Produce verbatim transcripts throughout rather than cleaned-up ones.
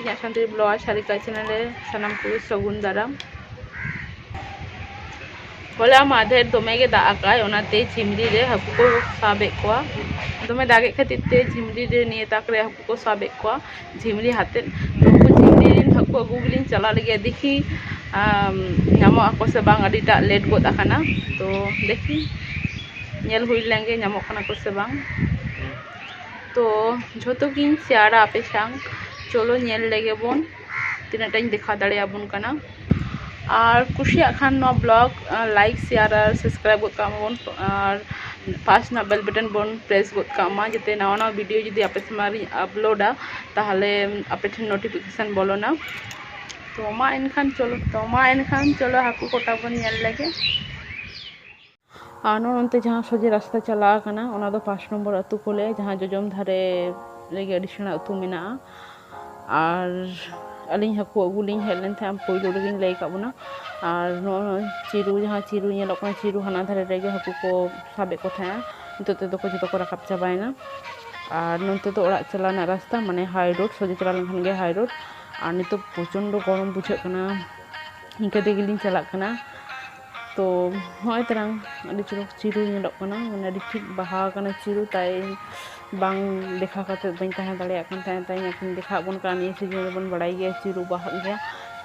ᱤᱧᱟᱹᱜ Santali blog Sarika channel ᱨᱮ ᱥᱟᱱᱟᱢ ᱠᱚ ᱥᱟᱹᱜᱩᱱ ᱫᱟᱨᱟᱢ᱾ ᱦᱚᱞᱟ ᱢᱟᱫᱷᱮᱨ ᱫᱚᱢᱮ ᱜᱮ ᱫᱟᱜ ᱟᱠᱟᱭ, ᱚᱱᱟᱛᱮ ᱡᱷᱤᱢᱨᱤ ᱨᱮ ᱦᱟᱹᱠᱩ ᱠᱚ ᱥᱟᱵᱮᱫ ᱠᱚᱣᱟ᱾ ᱫᱚᱢᱮ ᱫᱟᱜᱮᱫ ᱠᱷᱟᱹᱛᱤᱨ ᱛᱮ ᱡᱷᱤᱢᱨᱤ ᱨᱮ ᱱᱤᱭᱟᱹ ᱛᱟᱠ ᱨᱮ ᱦᱟᱹᱠᱩ ᱠᱚ ᱥᱟᱵᱮᱫ ᱠᱚᱣᱟ᱾ ᱡᱷᱤᱢᱨᱤ ᱦᱟᱛᱮᱫ ᱩᱱᱠᱩ ᱡᱷᱤᱢᱨᱤ ᱨᱮᱱ ᱦᱟᱹᱠᱩ ᱟᱹᱜᱩ ᱜᱮᱞᱤᱧ ᱪᱟᱞᱟᱜ ᱞᱟᱹᱜᱤᱫ᱾ ᱫᱮᱠᱷᱤ, ᱟᱢ, ᱧᱟᱢᱚᱜ ᱟᱠᱚ ᱥᱮ ᱵᱟᱝ, ᱟᱹᱰᱤᱴᱟᱜ late ᱜᱚᱫ ᱟᱠᱟᱱᱟ᱾ ᱛᱚ ᱫᱮᱠᱷᱤ, ᱧᱮᱞ ᱦᱩᱭ ᱞᱮᱱᱜᱮ ᱧᱟᱢᱚᱜ ᱠᱟᱱᱟ ᱠᱚ ᱥᱮ ᱵᱟᱝ᱾ ᱛᱚ ᱡᱷᱚᱛᱚ ᱜᱤᱧ share ᱟ ᱟᱯᱮ ᱥᱟᱶ, ᱪᱚᱞᱚ ᱧᱮᱞ ᱞᱮᱜᱮ ᱵᱚᱱ ᱛᱤᱱᱟᱹᱜ ᱴᱟᱧ ᱫᱮᱠᱷᱟᱣ ᱫᱟᱲᱮᱭᱟᱵᱚᱱ ᱠᱟᱱᱟ᱾ ᱟᱨ ᱠᱩᱥᱤᱭᱟᱜ ᱠᱷᱟᱱ ᱱᱚᱣᱟ blog, ᱟᱸ, like, share ᱟᱨ subscribe ᱜᱚᱫ ᱠᱟᱜ ᱢᱟᱵᱚᱱ, ᱟᱨ ᱯᱟᱥ ᱨᱮᱱᱟᱜ bell button ᱵᱚᱱ press ᱜᱚᱫ ᱠᱟᱜ ᱢᱟ, ᱡᱟᱛᱮ ᱱᱟᱣᱟ ᱱᱟᱣᱟ video ᱡᱩᱫᱤ ᱟᱯᱮ ᱥᱟᱢᱟᱝ ᱨᱤᱧ upload ᱟ, ᱛᱟᱦᱚᱞᱮ ᱟᱯᱮ ᱴᱷᱮᱱ notification ᱵᱚᱞᱚᱱᱟ᱾ ᱛᱚ ᱢᱟ ᱮᱱᱠᱷᱟᱱ ᱪᱚᱞᱚ, ᱛᱚ ᱢᱟ ᱮᱱᱠᱷᱟᱱ ᱪᱚᱞᱚ ᱦᱟᱹᱠᱩ ᱠᱚᱴᱟ ᱵᱚᱱ ᱧᱮᱞ ᱞᱮᱜᱮ᱾ ᱟᱨ ᱱᱚᱜᱼᱚ ᱱᱚᱱᱛᱮ ᱡᱟᱦᱟᱸ ᱥᱚᱡᱷᱮ ᱨᱟᱥᱛᱟ ᱪᱟᱞᱟᱣ ᱟᱠᱟᱱᱟ, ᱚᱱᱟ ᱫᱚ ᱯᱟᱸᱪ ᱱᱚᱢᱵᱚᱨ ᱟᱹᱛᱩ ᱠᱚ ᱞᱟᱹᱭᱟ, ᱡᱟᱦᱟᱸ ᱡᱚᱡᱚᱢ ᱫᱷᱟᱨᱮ ᱨᱮᱜᱮ ᱟᱹᱰᱤ ᱥᱮᱬᱟ ᱟᱹᱛᱩ ᱢᱮᱱᱟᱜᱼᱟ᱾ ᱟᱨ ᱟᱹᱞᱤᱧ ᱦᱟᱹᱠᱩ ᱟᱹᱜᱩ ᱞᱤᱧ ᱦᱮᱡ ᱞᱮᱱ ᱛᱟᱦᱮᱸᱫ, ᱯᱳᱭᱞᱳ ᱨᱮᱜᱮᱧ ᱞᱟᱹᱭ ᱟᱠᱟᱫ ᱵᱚᱱᱟ᱾ ᱟᱨ ᱱᱚᱜᱼᱚᱭ ᱪᱤᱨᱩ, ᱡᱟᱦᱟᱸ ᱪᱤᱨᱩ ᱧᱮᱞᱚᱜ ᱠᱟᱱᱟ, ᱪᱤᱨᱩ ᱦᱟᱱᱟ ᱫᱷᱟᱨᱮ ᱨᱮᱜᱮ ᱦᱟᱹᱠᱩ ᱠᱚ ᱥᱟᱵᱮᱫ ᱠᱚ ᱛᱟᱦᱮᱸᱫᱼᱟ᱾ ᱱᱤᱛᱚᱜ ᱛᱮᱫᱚ ᱠᱚ ᱡᱚᱛᱚ ᱠᱚ ᱨᱟᱠᱟᱵ ᱪᱟᱵᱟᱭᱮᱱᱟ᱾ ᱟᱨ ᱱᱚᱱᱛᱮ ᱫᱚ ᱚᱲᱟᱜ ᱪᱟᱞᱟᱜ ᱨᱮᱱᱟᱜ ᱨᱟᱥᱛᱟ, ᱢᱟᱱᱮ high road, ᱥᱚᱡᱷᱮ ᱪᱟᱞᱟᱣ ᱞᱮᱱᱠᱷᱟᱱ ᱜᱮ high road᱾ ᱟᱨ ᱱᱤᱛᱚᱜ ᱯᱨᱚᱪᱚᱱᱰᱚ ᱜᱚᱨᱚᱢ ᱵᱩᱡᱷᱟᱹᱜ ᱠᱟᱱᱟ, ᱤᱱᱠᱟᱹ ᱛᱮᱜᱮᱞᱤᱧ ᱪᱟᱞᱟᱜ ᱠᱟᱱᱟ᱾ ᱛᱚ ᱱᱚᱜᱼᱚᱭ ᱛᱟᱨᱟᱝ ᱟᱹᱰᱤ ᱪᱚᱨᱚᱠ ᱪᱤᱨᱩ ᱧᱮᱞᱚᱜ ᱠᱟᱱᱟ, ᱢᱟᱱᱮ ᱟᱹᱰᱤ ᱴᱷᱤᱠ ᱵᱟᱦᱟ ᱟᱠᱟᱱᱟ ᱪᱤᱨᱩ, ᱛᱟᱭ ᱵᱟᱝ ᱫᱮᱠᱷᱟᱣ ᱠᱟᱛᱮᱫ ᱵᱟᱹᱧ ᱛᱟᱦᱮᱸ ᱫᱟᱲᱮᱭᱟᱜ ᱠᱟᱱ ᱛᱟᱦᱮᱸᱫ᱾ ᱛᱟᱭ ᱟᱯᱮᱧ ᱫᱮᱠᱷᱟᱣᱟᱫ ᱵᱚᱱ ᱠᱟᱱᱟ, ᱱᱤᱭᱟᱹ season ᱨᱮᱵᱚᱱ ᱵᱟᱲᱟᱭ ᱜᱮᱭᱟ ᱪᱤᱨᱩ ᱵᱟᱦᱟᱜ ᱜᱮᱭᱟ᱾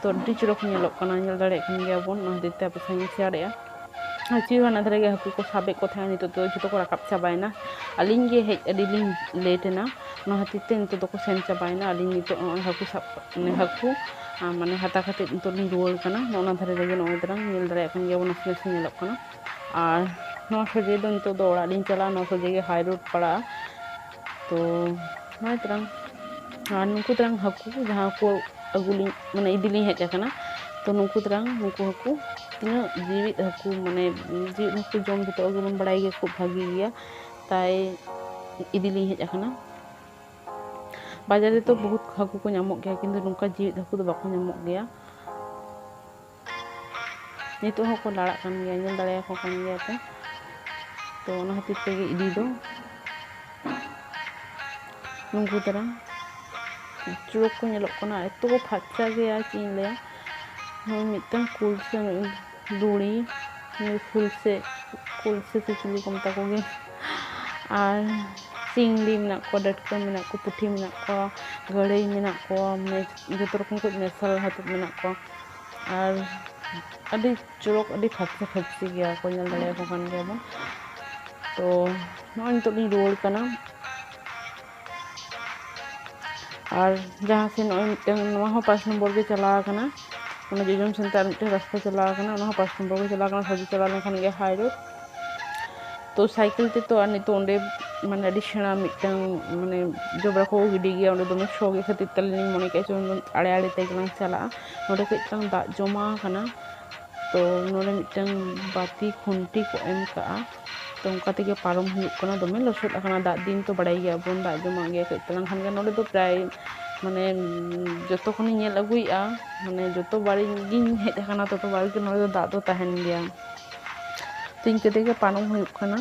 ᱛᱚ ᱟᱹᱰᱤ ᱪᱚᱨᱚᱠ ᱧᱮᱞᱚᱜ ᱠᱟᱱᱟ, ᱧᱮᱞ ᱫᱟᱲᱮᱭᱟᱜ ᱠᱟᱱ ᱜᱮᱭᱟ ᱵᱚᱱ, ᱚᱱᱟ ᱦᱚᱛᱮᱡ ᱛᱮ ᱟᱯᱮ ᱥᱟᱶ ᱤᱧ share ᱮᱫᱼᱟ᱾ ᱟᱨ ᱪᱤᱨᱩ ᱦᱟᱱᱟ ᱫᱷᱟᱨᱮ ᱜᱮ ᱦᱟᱹᱠᱩ ᱠᱚ ᱥᱟᱵᱮᱫ ᱠᱚ ᱛᱟᱦᱮᱸᱫ, ᱱᱤᱛᱚᱜ ᱫᱚ ᱡᱷᱚᱛᱚ ᱠᱚ ᱨᱟᱠᱟᱵ ᱪᱟᱵᱟᱭᱮᱱᱟ᱾ ᱟᱹᱞᱤᱧ ᱜᱮ ᱦᱮᱡ ᱟᱹᱰᱤ ᱞᱤᱧ late ᱮᱱᱟ, ᱚᱱᱟ ᱠᱷᱟᱹᱛᱤᱨ ᱛᱮ ᱱᱤᱛᱚᱜ ᱫᱚᱠᱚ ᱥᱮᱱ ᱪᱟᱵᱟᱭᱮᱱᱟ᱾ ᱟᱹᱞᱤᱧ ᱱᱤᱛᱚᱜ ᱱᱚᱜᱼᱚᱭ ᱦᱟᱹᱠᱩ ᱥᱟᱵ, ᱢᱟᱱᱮ ᱦᱟᱹᱠᱩ, ᱟᱨ ᱢᱟᱱᱮ ᱦᱟᱛᱟ ᱠᱟᱛᱮᱫ ᱱᱤᱛᱚᱜ ᱞᱤᱧ ᱨᱩᱣᱟᱹᱲ ᱠᱟᱱᱟ᱾ ᱱᱚᱜᱼᱚ ᱱᱟ ᱫᱷᱟᱨᱮ ᱨᱮᱜᱮ ᱱᱚᱜᱼᱚᱭ ᱛᱟᱨᱟᱝ ᱧᱮᱞ ᱫᱟᱲᱮᱭᱟᱜ ᱠᱟᱱ ᱜᱮᱭᱟ ᱵᱚᱱ, ᱱᱟᱥᱮ ᱱᱟᱥᱮ ᱧᱮᱞᱚᱜ ᱠᱟᱱᱟ᱾ ᱟᱨ ᱱᱚᱣᱟ ᱥᱚᱡᱷᱮ ᱫᱚ ᱱᱤᱛᱚᱜ ᱫᱚ ᱚᱲᱟᱜ ᱞᱤᱧ ᱪᱟᱞᱟᱜᱼᱟ, ᱱᱚᱣᱟ ᱥᱚᱡᱷᱮ ᱜᱮ high road ᱯᱟᱲᱟᱜᱼᱟ᱾ ᱛᱚ ᱱᱚᱜᱼᱚᱭ ᱛᱟᱨᱟᱝ, ᱟᱨ ᱱᱩᱠᱩ ᱛᱟᱨᱟᱝ ᱦᱟᱹᱠᱩ ᱡᱟᱦᱟᱸ ᱠᱚ ᱟᱹᱜᱩ ᱞᱤᱧ, ᱢᱟᱱᱮ ᱤᱫᱤ ᱞᱤᱧ ᱦᱮᱡ ᱟᱠᱟᱱᱟ, ᱛᱚ ᱱᱩᱠᱩ ᱛᱟᱨᱟᱝ, ᱱᱩᱠᱩ ᱦᱟᱹᱠᱩ ᱛᱤᱱᱟᱹᱜ ᱡᱤᱣᱤᱫ ᱦᱟᱹᱠᱩ, ᱢᱟᱱᱮ ᱡᱤᱣᱤᱫ ᱦᱟᱹᱠᱩ ᱡᱚᱢ ᱡᱚᱛᱚ ᱜᱮᱵᱚᱱ ᱵᱟᱲᱟᱭ ᱜᱮᱭᱟ, ᱠᱷᱩᱵ ᱵᱷᱟᱹᱜᱤ ᱜᱮᱭᱟ᱾ ᱛᱟᱭ ᱤᱫᱤ ᱞᱤᱧ ᱦᱮᱡ ᱟᱠᱟᱱᱟ᱾ ᱵᱟᱡᱟᱨ ᱨᱮᱫᱚ ᱵᱚᱦᱩᱛ ᱦᱟᱹᱠᱩ ᱠᱚ ᱧᱟᱢᱚᱜ ᱜᱮᱭᱟ, ᱠᱤᱱᱛᱩ ᱱᱚᱝᱠᱟ ᱡᱤᱣᱤᱫ ᱦᱟᱹᱠᱩ ᱫᱚ ᱵᱟᱠᱚ ᱧᱟᱢᱚᱜ ᱜᱮᱭᱟ᱾ ᱱᱤᱛᱚᱜ ᱦᱚᱸᱠᱚ ᱞᱟᱲᱟᱜ ᱠᱟᱱ ᱜᱮᱭᱟ, ᱧᱮᱞ ᱫᱟᱲᱮᱭᱟᱠᱚ ᱠᱟᱱ ᱜᱮᱭᱟ ᱯᱮ᱾ ᱛᱚ ᱚᱱᱟ ᱠᱷᱟᱹᱛᱤᱨ ᱛᱮᱜᱮ ᱤᱫᱤ ᱫᱚ ᱱᱩᱠᱩ ᱛᱟᱨᱟᱝ᱾ ᱪᱚᱨᱚᱠ ᱠᱚ ᱧᱮᱞᱚᱜ ᱠᱟᱱᱟ, ᱮᱛᱚ ᱠᱚ ᱯᱷᱟᱨᱪᱟ ᱜᱮᱭᱟ, ᱪᱮᱫ ᱤᱧ ᱞᱟᱹᱭᱟ᱾ ᱱᱚᱜᱼᱚᱭ ᱢᱤᱫᱴᱟᱝ ᱠᱩᱞ ᱥᱮ ᱫᱩᱲᱤ, ᱱᱩᱭ ᱯᱷᱩᱞ ᱥᱮ, ᱠᱩᱞ ᱥᱮ, ᱥᱮ ᱪᱤᱞᱤ ᱠᱚ ᱢᱮᱛᱟ ᱠᱚᱜᱮ, ᱟᱨ ᱪᱤᱝᱲᱤ ᱢᱮᱱᱟᱜ ᱠᱚᱣᱟ, ᱰᱟᱹᱴᱠᱟᱹ ᱢᱮᱱᱟᱜ ᱠᱚᱣᱟ, ᱯᱩᱴᱷᱤ ᱢᱮᱱᱟᱜ ᱠᱚᱣᱟ, ᱜᱟᱹᱲᱟᱹᱭ ᱢᱮᱱᱟᱜ ᱠᱚᱣᱟ, ᱢᱟᱱᱮ ᱡᱚᱛᱚ ᱨᱚᱠᱚᱢ ᱠᱚ ᱢᱮᱥᱟᱞ ᱦᱟᱹᱠᱩ ᱢᱮᱱᱟᱜ ᱠᱚᱣᱟ᱾ ᱟᱨ ᱟᱹᱰᱤ ᱪᱚᱨᱚᱠ, ᱟᱹᱰᱤ ᱯᱷᱟᱨᱪᱟ ᱯᱷᱟᱹᱨᱪᱤ ᱜᱮᱭᱟ ᱠᱚ, ᱧᱮᱞ ᱫᱟᱲᱮᱭᱟᱠᱚ ᱠᱟᱱ ᱜᱮᱭᱟ ᱵᱚᱱ᱾ ᱛᱚ ᱱᱚᱜᱼᱚᱭ ᱱᱤᱛᱚᱜ ᱞᱤᱧ ᱨᱩᱣᱟᱹᱲ ᱠᱟᱱᱟ᱾ ᱟᱨ ᱡᱟᱦᱟᱸ ᱥᱮᱫ ᱱᱚᱜᱼᱚᱭ ᱢᱤᱫᱴᱟᱝ, ᱱᱚᱣᱟ ᱦᱚᱸ ᱯᱟᱸᱪ ᱱᱚᱢᱵᱚᱨ ᱜᱮ ᱪᱟᱞᱟᱣ ᱟᱠᱟᱱᱟ, ᱚᱱᱟ ᱡᱚᱡᱚᱢ ᱥᱮᱱ ᱛᱮ ᱟᱨ ᱢᱤᱫᱴᱟᱝ ᱨᱟᱥᱛᱟ ᱪᱟᱞᱟᱣ ᱟᱠᱟᱱᱟ, ᱚᱱᱟ ᱦᱚᱸ ᱯᱟᱸᱪ ᱱᱚᱢᱵᱚᱨ ᱜᱮ ᱪᱟᱞᱟᱣ ᱟᱠᱟᱱᱟ, ᱥᱚᱡᱷᱮ ᱪᱟᱞᱟᱣ ᱞᱮᱱᱠᱷᱟᱱ ᱜᱮ high road᱾ ᱛᱚ ᱥᱟᱭᱠᱮᱞ ᱛᱮ ᱛᱚ, ᱟᱨ ᱱᱤᱛᱚᱜ ᱚᱸᱰᱮ ᱢᱟᱱᱮ ᱟᱹᱰᱤ ᱥᱮᱬᱟ ᱢᱤᱫᱴᱟᱝ ᱢᱟᱱᱮ ᱡᱚᱵᱽᱨᱟ ᱠᱚ ᱜᱤᱰᱤ ᱜᱮᱭᱟ, ᱚᱸᱰᱮ ᱫᱚᱢᱮ ᱥᱚ ᱜᱮ ᱠᱷᱟᱹᱛᱤᱨ ᱛᱮ ᱟᱹᱞᱤᱧ ᱞᱤᱧ ᱢᱚᱱᱮ ᱠᱮᱫᱼᱟ ᱪᱚ ᱟᱲᱮ ᱟᱲᱮ ᱛᱮᱜᱮ ᱞᱟᱝ ᱪᱟᱞᱟᱜᱼᱟ᱾ ᱱᱚᱸᱰᱮ ᱠᱟᱹᱡ ᱪᱟᱞᱟᱝ ᱫᱟᱜ ᱡᱚᱢᱟ ᱟᱠᱟᱱᱟ, ᱛᱚ ᱱᱚᱰᱮ ᱢᱤᱫᱴᱟᱝ ᱵᱟᱹᱛᱤ ᱠᱷᱩᱱᱴᱤ ᱠᱚ ᱮᱢ ᱠᱟᱜᱼᱟ, ᱛᱚ ᱚᱱᱠᱟ ᱛᱮᱜᱮ ᱯᱟᱨᱚᱢ ᱦᱩᱭᱩᱜ ᱠᱟᱱᱟ᱾ ᱫᱚᱢᱮ ᱞᱚᱥᱚᱫ ᱟᱠᱟᱱᱟ, ᱫᱟᱜ ᱫᱤᱱ ᱛᱚ ᱵᱟᱲᱟᱭ ᱜᱮᱭᱟ ᱵᱚᱱ, ᱫᱟᱜ ᱡᱚᱢᱟᱜ ᱜᱮᱭᱟ ᱠᱟᱹᱡ ᱛᱟᱞᱟᱝ ᱠᱷᱟᱱ ᱜᱮ᱾ ᱱᱚᱰᱮ ᱫᱚ ᱯᱨᱟᱭ ᱢᱟᱱᱮ ᱡᱚᱛᱚ ᱠᱷᱚᱱᱤᱧ ᱧᱮᱞ ᱟᱹᱜᱩᱭᱮᱫᱼᱟ, ᱢᱟᱱᱮ ᱡᱚᱛᱚ ᱵᱟᱨ ᱜᱤᱧ ᱦᱮᱡ ᱟᱠᱟᱱᱟ, ᱛᱚᱛᱚ ᱵᱟᱨ ᱜᱮ ᱱᱚᱰᱮ ᱫᱚ ᱫᱟᱜ ᱫᱚ ᱛᱟᱦᱮᱱ ᱜᱮᱭᱟ᱾ ᱛᱚ ᱤᱱᱠᱟᱹ ᱛᱮᱜᱮ ᱯᱟᱨᱚᱢ ᱦᱩᱭᱩᱜ ᱠᱟᱱᱟ᱾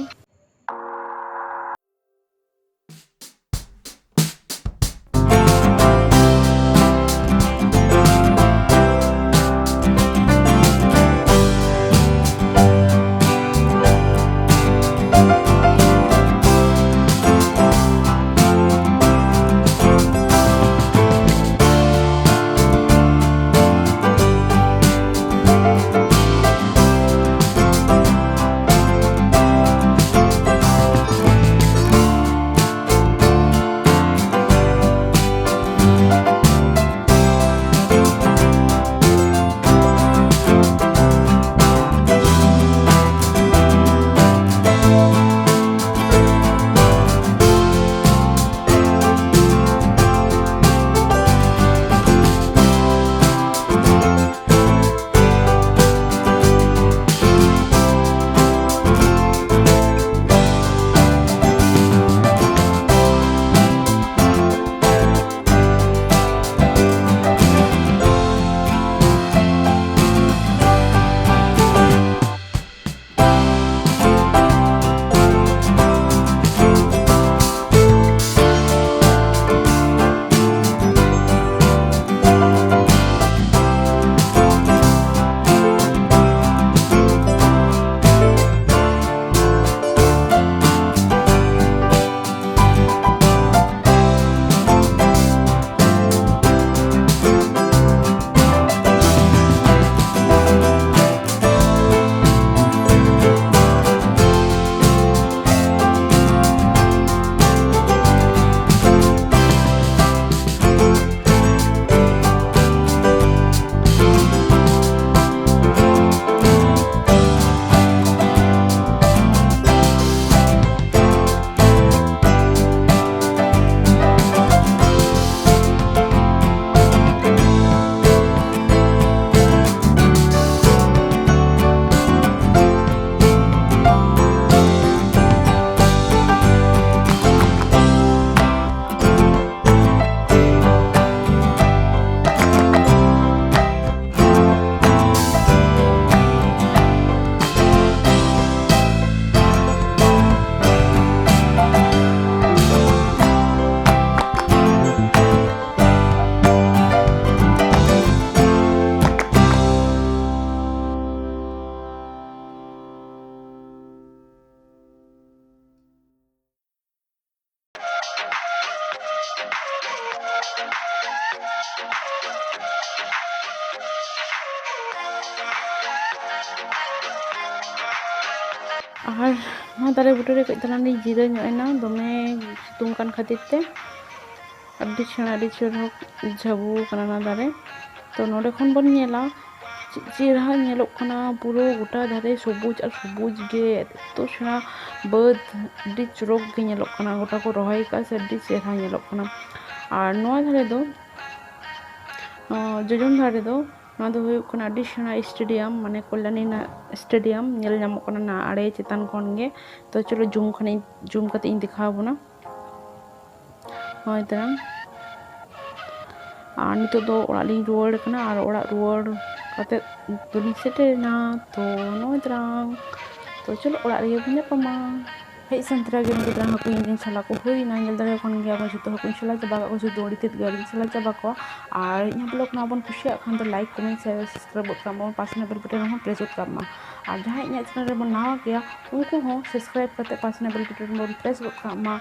ᱟᱨ ᱱᱚᱣᱟ ᱫᱟᱨᱮ ᱵᱩᱴᱟᱹ ᱨᱮ ᱠᱟᱹᱡ ᱛᱟᱞᱟᱝ ᱞᱤᱧ ᱡᱤᱨᱟᱹ ᱧᱚᱜ ᱮᱱᱟ, ᱫᱚᱢᱮ ᱥᱤᱛᱩᱝ ᱠᱟᱱ ᱠᱷᱟᱹᱛᱤᱨ ᱛᱮ᱾ ᱟᱹᱰᱤ ᱪᱮᱦᱨᱟ, ᱟᱹᱰᱤ ᱪᱮᱦᱨᱟ ᱡᱷᱟᱹᱵᱩ ᱠᱟᱱᱟ ᱱᱚᱣᱟ ᱫᱟᱨᱮ᱾ ᱛᱚ ᱱᱚᱰᱮ ᱠᱷᱚᱱ ᱵᱚᱱ ᱧᱮᱞᱟ, ᱪᱮᱫ ᱪᱮᱦᱨᱟ ᱧᱮᱞᱚᱜ ᱠᱟᱱᱟ, ᱯᱩᱨᱟᱹ ᱜᱚᱴᱟ ᱫᱷᱟᱨᱮ ᱥᱚᱵᱩᱡᱽ ᱟᱨ ᱥᱚᱵᱩᱡᱽ ᱜᱮ, ᱮᱛᱚ ᱪᱮᱦᱨᱟ ᱵᱟᱹᱫᱽ, ᱟᱹᱰᱤ ᱪᱚᱨᱚᱠ ᱜᱮ ᱧᱮᱞᱚᱜ ᱠᱟᱱᱟ᱾ ᱜᱚᱴᱟ ᱠᱚ ᱨᱚᱦᱚᱭ ᱟᱠᱟᱫ ᱥᱮ, ᱟᱹᱰᱤ ᱪᱮᱦᱨᱟ ᱧᱮᱞᱚᱜ ᱠᱟᱱᱟ᱾ ᱟᱨ ᱱᱚᱣᱟ ᱫᱷᱟᱨᱮ ᱫᱚ, ᱟᱸ, ᱡᱚᱡᱚᱢ ᱫᱷᱟᱨᱮ ᱫᱚ, ᱱᱚᱣᱟ ᱫᱚ ᱦᱩᱭᱩᱜ ᱠᱟᱱᱟ ᱟᱹᱰᱤ ᱥᱮᱬᱟ stadium, ᱢᱟᱱᱮ ᱠᱚᱞᱭᱟᱱᱤ ᱨᱮᱱᱟᱜ stadium ᱧᱮᱞ ᱧᱟᱢᱚᱜ ᱠᱟᱱᱟ ᱱᱚᱣᱟ ᱟᱲᱮ ᱪᱮᱛᱟᱱ ᱠᱷᱚᱱ ᱜᱮ᱾ ᱛᱚ ᱪᱚᱞᱚ zoom ᱠᱷᱚᱱᱤᱧ, zoom ᱠᱟᱛᱮ ᱤᱧ ᱫᱮᱠᱷᱟᱣ ᱟᱵᱚᱱᱟ᱾ ᱱᱚᱜᱼᱚᱭ ᱛᱟᱨᱟᱝ᱾ ᱟᱨ ᱱᱤᱛᱚᱜ ᱫᱚ ᱚᱲᱟᱜ ᱞᱤᱧ ᱨᱩᱣᱟᱹᱲ ᱠᱟᱱᱟ, ᱟᱨ ᱚᱲᱟᱜ ᱨᱩᱣᱟᱹᱲ ᱠᱟᱛᱮ ᱫᱚᱞᱤᱧ ᱥᱮᱴᱮᱨᱮᱱᱟ᱾ ᱛᱚ ᱱᱚᱜᱼᱚᱭ ᱛᱟᱨᱟᱝ, ᱛᱚ ᱪᱚᱞᱚ ᱚᱲᱟᱜ ᱨᱮᱜᱮ ᱵᱚᱱ ᱧᱟᱯᱟᱢᱟ᱾ ᱦᱮᱡ ᱥᱮᱱ ᱛᱚᱨᱟ ᱜᱮ ᱱᱩᱠᱩ ᱛᱟᱨᱟᱝ ᱦᱟᱹᱠᱩ ᱤᱧ ᱨᱮᱱ ᱥᱟᱞᱟ ᱠᱚ ᱦᱩᱭᱱᱟ, ᱧᱮᱞ ᱫᱟᱲᱮᱭᱟᱠᱚ ᱠᱟᱱ ᱜᱮᱭᱟ ᱵᱚᱱ, ᱡᱷᱚᱛᱚ ᱦᱟᱹᱠᱩᱧ ᱥᱟᱞᱟ ᱪᱟᱵᱟ ᱠᱟᱜ ᱠᱚᱣᱟ, ᱥᱩᱫᱷᱩ ᱟᱹᱰᱤ ᱛᱮᱫ ᱜᱮ ᱟᱹᱣᱨᱤᱧ ᱥᱟᱞᱟ ᱪᱟᱵᱟ ᱠᱚᱣᱟ᱾ ᱟᱨ ᱤᱧᱟᱹᱜ vlog ᱱᱚᱣᱟ ᱵᱚᱱ ᱠᱩᱥᱤᱭᱟᱜ ᱠᱷᱟᱱ ᱫᱚ like, comment, share, subscribe ᱜᱚᱫ ᱠᱟᱜ ᱢᱟ, ᱯᱟᱥᱮ ᱨᱮᱱᱟᱜ bell button ᱦᱚᱸ press ᱜᱚᱫ ᱠᱟᱜ ᱢᱟ᱾ ᱟᱨ ᱡᱟᱦᱟᱸᱭ ᱤᱧᱟᱹᱜ channel ᱨᱮᱵᱚᱱ ᱱᱟᱣᱟ ᱜᱮᱭᱟ, ᱩᱱᱠᱩ ᱦᱚᱸ subscribe ᱠᱟᱛᱮ ᱯᱟᱥᱮ ᱨᱮᱱᱟᱜ bell button ᱵᱚᱱ press ᱜᱚᱫ ᱠᱟᱜ ᱢᱟ᱾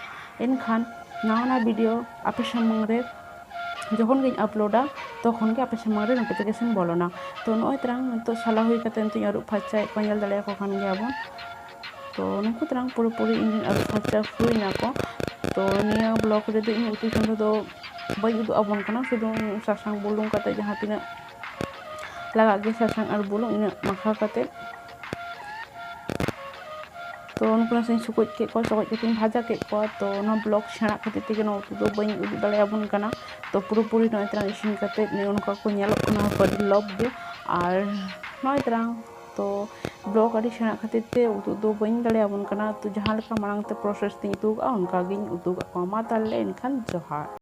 ᱮᱱᱠᱷᱟᱱ ᱱᱟᱣᱟ ᱱᱟᱣᱟ video ᱟᱯᱮ ᱥᱟᱢᱟᱝ ᱨᱮ ᱡᱚᱠᱷᱚᱱ ᱜᱤᱧ uploadᱟ, ᱛᱚᱠᱷᱚᱱ ᱜᱮ ᱟᱯᱮ ᱥᱟᱢᱟᱝ ᱨᱮ notification ᱵᱚᱞᱚᱱᱟ᱾ ᱛᱚ ᱱᱚᱜᱼᱚᱭ ᱛᱟᱨᱟᱝ ᱱᱤᱛᱚᱜ ᱥᱟᱞᱟ ᱦᱩᱭ ᱠᱟᱛᱮ ᱱᱤᱛᱚᱜ ᱤᱧ ᱟᱹᱨᱩᱵ ᱯᱷᱟᱨᱪᱟᱭᱮᱫ ᱠᱚᱣᱟ, ᱧᱮᱞ ᱫᱟᱲᱮᱭᱟᱠᱚ ᱠᱟᱱ ᱜᱮᱭᱟ ᱵᱚᱱ᱾ ᱛᱚ ᱱᱩᱠᱩ ᱛᱟᱨᱟᱝ ᱯᱩᱨᱟᱹᱯᱩᱨᱤ ᱤᱧ ᱨᱮᱱ ᱟᱹᱨᱩᱵ ᱯᱷᱟᱨᱪᱟ ᱦᱩᱭ ᱱᱟᱠᱚ᱾ ᱛᱚ ᱱᱤᱭᱟᱹ vlog ᱨᱮᱫᱚ ᱤᱧ ᱩᱛᱩ ᱪᱚᱸᱫᱟ ᱫᱚ ᱵᱟᱹᱧ ᱩᱫᱩᱜ ᱟᱵᱚᱱ ᱠᱟᱱᱟ, ᱥᱩᱫᱷᱩ ᱥᱟᱥᱟᱝ ᱵᱩᱞᱩᱝ ᱠᱟᱛᱮ ᱡᱟᱦᱟᱸ ᱛᱤᱱᱟᱹᱜ ᱞᱟᱜᱟᱜ ᱜᱮ, ᱥᱟᱥᱟᱝ ᱟᱨ ᱵᱩᱞᱩᱝ, ᱤᱱᱟᱹᱜ ᱢᱟᱠᱷᱟᱣ ᱠᱟᱛᱮ᱾ ᱛᱚ ᱩᱱᱠᱩ ᱱᱟᱥᱮᱧ ᱥᱚᱠᱚᱡ ᱠᱮᱫ ᱠᱚᱣᱟ, ᱥᱚᱠᱚᱡ ᱠᱟᱛᱮᱧ ᱵᱷᱟᱡᱟ ᱠᱮᱫ ᱠᱚᱣᱟ᱾ ᱛᱚ ᱱᱚᱣᱟ vlog ᱥᱮᱬᱟ ᱠᱷᱟᱹᱛᱤᱨ ᱛᱮᱜᱮ ᱱᱚᱣᱟ ᱩᱛᱩ ᱫᱚ ᱵᱟᱹᱧ ᱩᱫᱩᱜ ᱫᱟᱲᱮᱭᱟᱵᱚᱱ ᱠᱟᱱᱟ᱾ ᱛᱚ ᱯᱩᱨᱟᱹᱯᱩᱨᱤ ᱱᱚᱜᱼᱚᱭ ᱛᱟᱨᱟᱝ ᱤᱥᱤᱱ ᱠᱟᱛᱮ ᱱᱚᱜᱼᱚ ᱱᱚᱝᱠᱟ ᱠᱚ ᱧᱮᱞᱚᱜ ᱠᱟᱱᱟ, ᱟᱹᱰᱤ ᱞᱚᱵᱽ ᱜᱮ᱾ ᱟᱨ ᱱᱚᱜᱼᱚᱭ ᱛᱟᱨᱟᱝ, ᱛᱚ vlog ᱟᱹᱰᱤ ᱥᱮᱬᱟ ᱠᱷᱟᱹᱛᱤᱨ ᱛᱮ ᱩᱫᱩᱜ ᱫᱚ ᱵᱟᱹᱧ ᱫᱟᱲᱮᱭᱟᱵᱚᱱ ᱠᱟᱱᱟ᱾ ᱛᱚ ᱡᱟᱦᱟᱸ ᱞᱮᱠᱟ ᱢᱟᱲᱟᱝ ᱛᱮ process ᱛᱤᱧ ᱩᱫᱩᱜ ᱠᱟᱜᱼᱟ, ᱚᱱᱠᱟ ᱜᱤᱧ ᱩᱫᱩᱜ ᱠᱟᱜ ᱠᱚᱣᱟ᱾ ᱢᱟ ᱛᱟᱦᱞᱮ ᱮᱱᱠᱷᱟᱱ ᱡᱚᱦᱟᱨ᱾